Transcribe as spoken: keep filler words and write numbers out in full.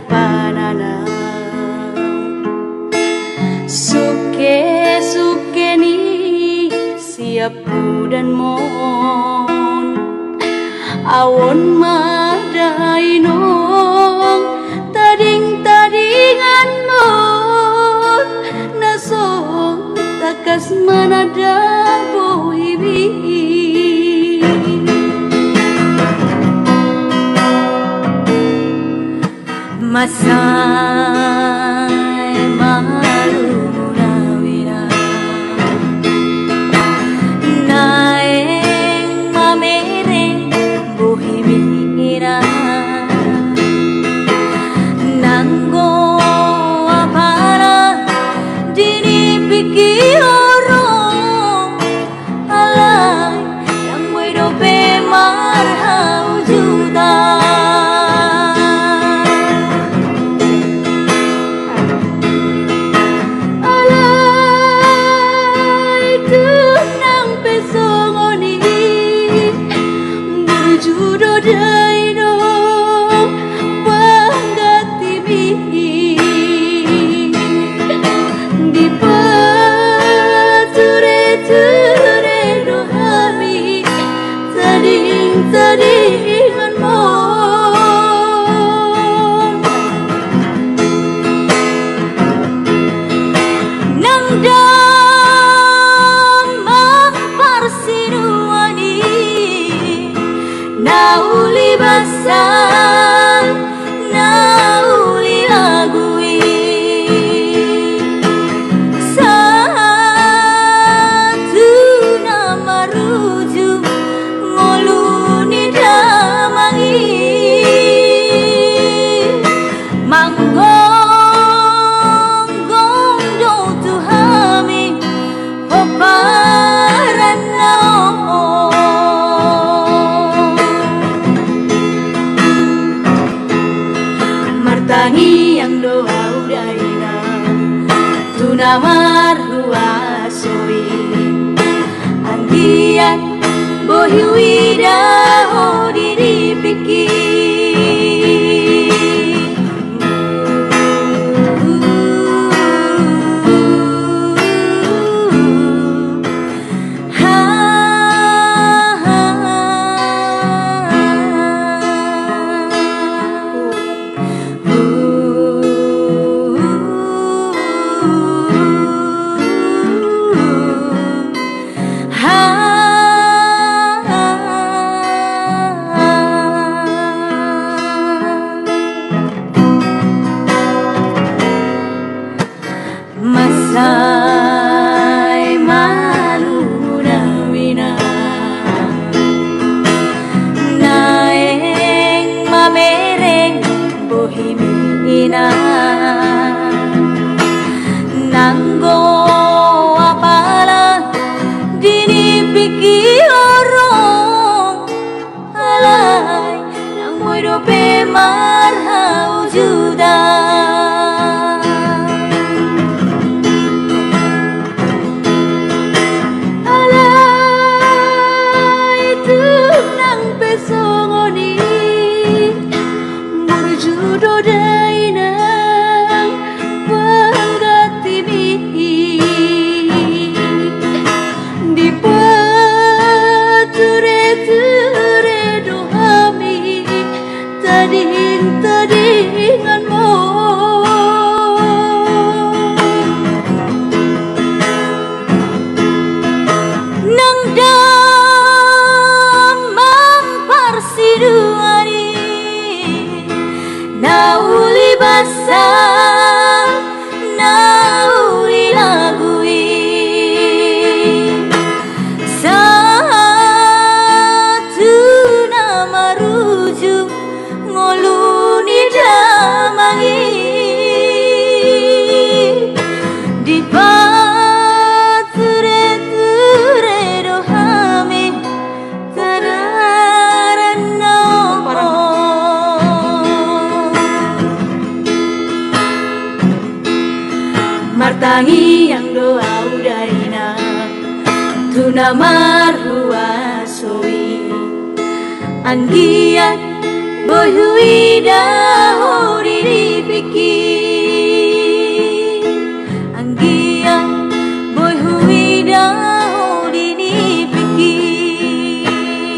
pananam. Sungke-sungke ni siampudanmon, ahu on ma dainong tading-tadinganmon, na so tangkas mananda bohimi. Mansai malum ahu inang, naeng mamereng bohimi inang. Nanggo apala di nipingki horong, alai ndang boi dope marhaujutan. Alai tung nang pe songon i, burju do dainong panggan- timi. Dipature-ture do hami tading-tadinganmon. Nang damang parsiduan i, na uli basa, na uli lagu i, sahat tu na maruju ngolu ni damang i. Manggonggong do tu hami pomparanna on. Martangiang do ahu dainang tu na marhuaso i, anggiat boi huida ho di nipingki. Mansai malum ahu inang, naeng mamereng bohimi inang. Nanggo apala di nipingki horong, alai ndang boi dope marhaujutan. Alai tung nang pe songon i, burju do dainang panggan timi. Dipature-ture do hami tading-tadinganmon. Nang damang parsiduan i, na uli basa, na uli lagu i, sahat tu na maruju ngolu ni damang i. Dipature-ture do hami tadaran na on. Martangiang do ahu dainang tu na marhuaso i, anggiat boi huida